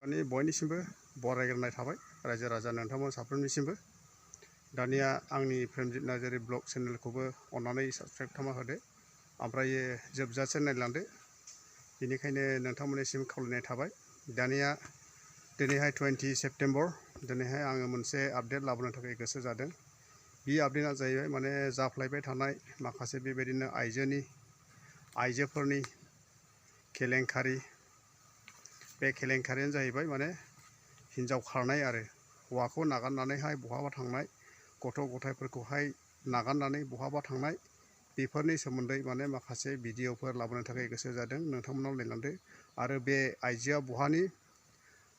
माने बयनिसिमबो बरायग्रोनाय थाबाय रायजो राजा नोंथांमोन साफ्रोमनिसिमबो। दानिया आंनि प्रेमजित नार्जारि ब्लग चेनेलखौबो अन्नानै साबस्क्राइब खालामना होदो, ओमफ्राय जोबजासे नायलांदो। बेनिखायनो नोंथांमोननिसिम खावलायनाय थाबाय। दानिया दिनैहाय 20 सेप्तेम्बर, दिनैहाय आङो मोनसे आपडेट लाबोनो थाखाय गोसो जादों। बे आपडेटआ जाहैबाय माने जाफ्लेबाय थानाय माखासे बेबायदिनो आइजोफोरनि केलेंकारि। बे केलेंकारियानो जाहैबाय माने हिन्जाव खारनाय आरो हौवाखौ नागारनानैहाय बहाबा थांनाय, गथ' गथायफोरखौहाय नागारनानै बहाबा थांनाय, बेफोरनि सोमोन्दै माने माखासे भिडिअफोर लाबोनो थाखाय गोसो जादों। नोंथांमोनाव नायलांदो। आरो बे आइजोआ बहानि,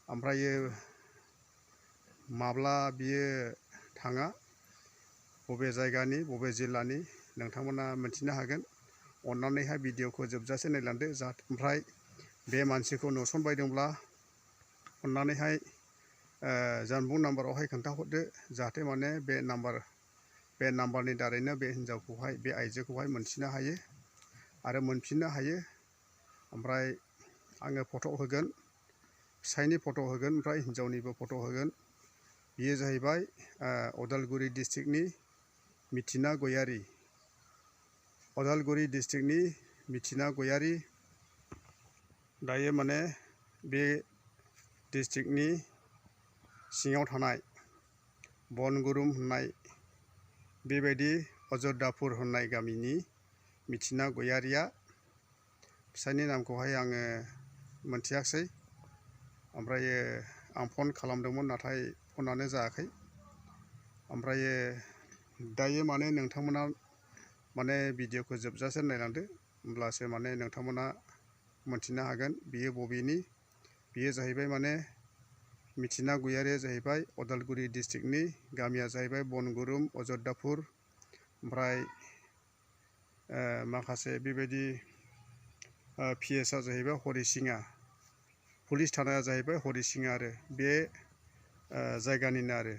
ओमफ्रायो माब्ला बियो थाङा, बबे जायगानि, बबे जिल्लानि, नोंथांमोना मिन्थिनो हागोन। अन्नानैहाय भिडिअखौ जोबजासे नायलांदो। ओमफ्राय बे मानसिखौ नुसनबायदोंब्ला अन्नानैहाय जानबुं नाम्बारावहाय खोन्थाहरदो, जाहाथे माने बे नाम्बारनि दारैनो बे हिन्जावखौहाय, बे आइजोखौहाय मोनथिनो हायो आरो मोनफिननो हायो। ओमफ्राय आङो फट' होगोन, फिसायनि फट' होगोन, ओमफ्राय हिन्जावनिबो फट' होगोन। बियो जाहैबाय उदालगुरि डिस्ट्रिक्टनि मिथिना गयारि। उदालगुरि डिस्ट्रिक्टनि मिथिना गयारि। दायो माने बे डिस्ट्रिक्टनि सिङाव थानाय बनगुरुम होननाय बेबायदि अजदापुर होननाय गामिनि मिथिना गयारिया। फिसायनि नामखौहाय आङो मोनथियाखिसै। ओमफ्रायो आं फन खालामदोंमोन, नाथाय फनानो जायाखै। ओमफ्रायो दायो माने नोंथांमोना माने भिडिअखौ जोबजासे नायलांदो, होमब्लासो माने नोंथांमोना मोनथिनो हागोन बियो बबेनि। बियो जाहैबाय माने मिथिना गयारिया जाहैबाय उदालगुरि डिस्ट्रिक्टनि, गामिया जाहैबाय बनगुरुम अजदापुर। ओमफ्राय माखासे बेबायदि पिएसआ जाहैबाय हरिसिङा, पुलिस थानाया जाहैबाय हरिसिङा आरो बे जायगानिनो आरो।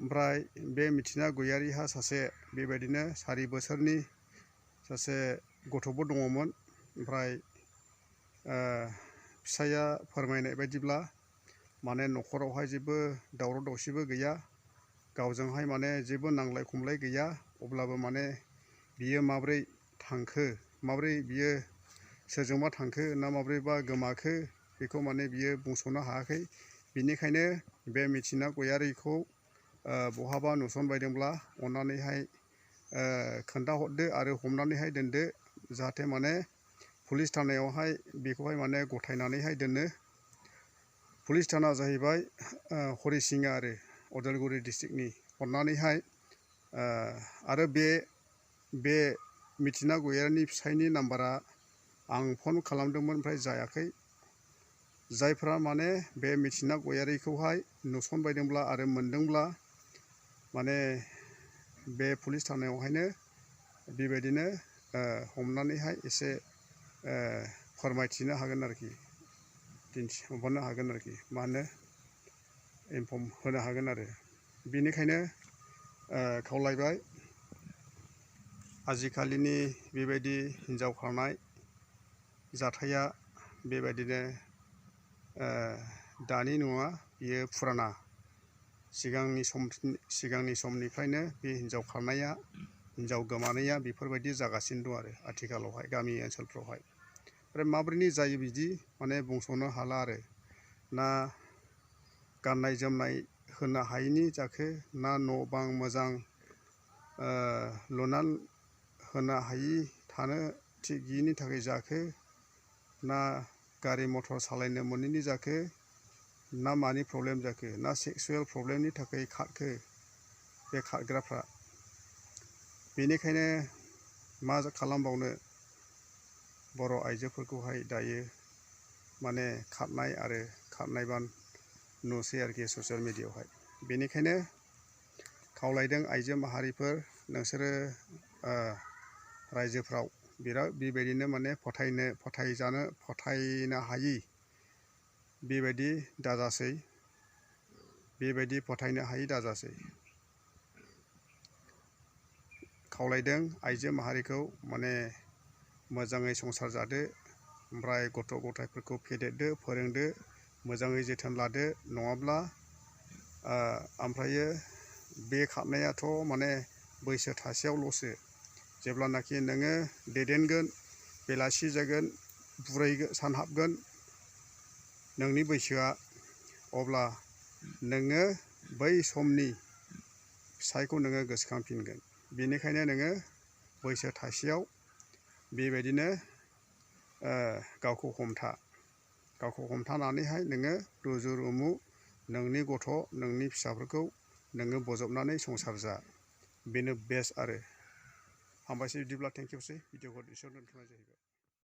ओमफ्राय बे मिथिना गयारिहा सासे बेबायदिनो 4 बोसोरनि सासे गथ'बो दङमोन। ओमफ्राय फिसाया फोरमायनाय बायदिब्ला माने न'खरावहाय जेबो दावराव दावसिबो गैया, गावजोंहाय माने जेबो नांलाय खमलाय गैया। अब्लाबो माने बियो माब्रै थांखो, माब्रै बियो सोरजोंबा थांखो ना माब्रैबा गोमाखो, बेखौ माने बियो बुंस'नो हायाखै। बिनिखायनो बे मिथिना गयारिखौ बहाबा नुसनबायदोंब्ला अन्नानैहाय खोन्थाहरदो आरो हमनानैहाय दोनदो, जाहाथे माने पुलिस थानायावहाय बेखौहाय माने गथायनानैहाय दोनो। पुलिस थाना जाहैबाय हरिसिङा आरो उदालगुरि डिस्ट्रिक्टनि। अन्नानैहाय आरो बे मिथिना गयारिनि फिसायनि नाम्बारा आं फन खालामदोंमोन, ओमफ्राय जायाखै। जायफ्रा माने बे मिथिना गयारिखौहाय नुसनबायदोंब्ला आरो मोनदोंब्ला माने बे पुलिस थानायावहायनो बेबायदिनो हमनानैहाय एसे फोरमायथिनो हागोन आरोखि, दिन्थिहरनो हागोन आरोखि, मा होनो इनफर्म होनो हागोन आरो। बेनिखायनो खावलायबाय, आजिखालिनि बेबायदि हिन्जाव खारनाय जाथाया बेबायदिनो दानि नङा, बियो फुराना। सिगांनि समनिफ्रायनो बे हिन्जाव खारनाया, हिन्जाव गोमानाया बेफोरबायदि जागासिनो दं आरो आथिखालावहाय गामि ओनसोलफ्रावहाय। ओमफ्राय माब्रैनि जायो बिदि माने बुंस'नो हाला आरो। ना गाननाय जोमनाय होनो हायैनि जाखो, ना न' बां मोजां लुनानै होनो हायि, थानो थिग गैयिनि थाखाय जाखो, ना गारि मटर सालायनो मोनैनि जाखो, ना मानि प्रब्लेम जाखो, ना सेक्सुवेल प्रब्लेमनि थाखाय खारखो बे खारग्राफ्रा। बेनिखायनो मा खालामबावनो, बर' आइजोफोरखौहाय दायो माने खारनायबा नुसै आरोखि ससियेल मिडियायावहाय। बेनिखायनो खावलायदों आइजो माहारिफोर, नोंसोरो रायजोफ्राव बिराद बेबायदिनो माने फोथायनो हायि बेबायदि दाजासै, बेबायदि फोथायनो हायि दाजासै। खावलायदों आइजो माहारिखौ माने मोजाङै संसार जादो, ओमफ्राय गथ' गथायफोरखौ फेदेरदो फोरोंदो मोजाङै जोथोन लादो नङाब्ला ओमफ्रायो बे खारनायाथ' माने बैसो थासेयावल'सो जेब्लानाखि नोङो दैदेनगोन बेलासि जागोन बुरैगोन सानहाबगोन नोंनि बैसोआ अब्ला नोङो बै समनि फिसायखौ नोङो गोसोखांफिनगोन बेनिखायनो नोङो बैसो थासेयाव बेबायदिनो गावखौ हमथानानैहाय नोङो रुजु रुमु नोंनि गथ' नोंनि फिसाफोरखौ नोङो बजबनानै संसार जा बेनो बेस्ट आरो हामबायसै बिदिब्ला थेंकिउसै भिडिअखौ एसेयावनो दोनथ'नाय जाहैबाय।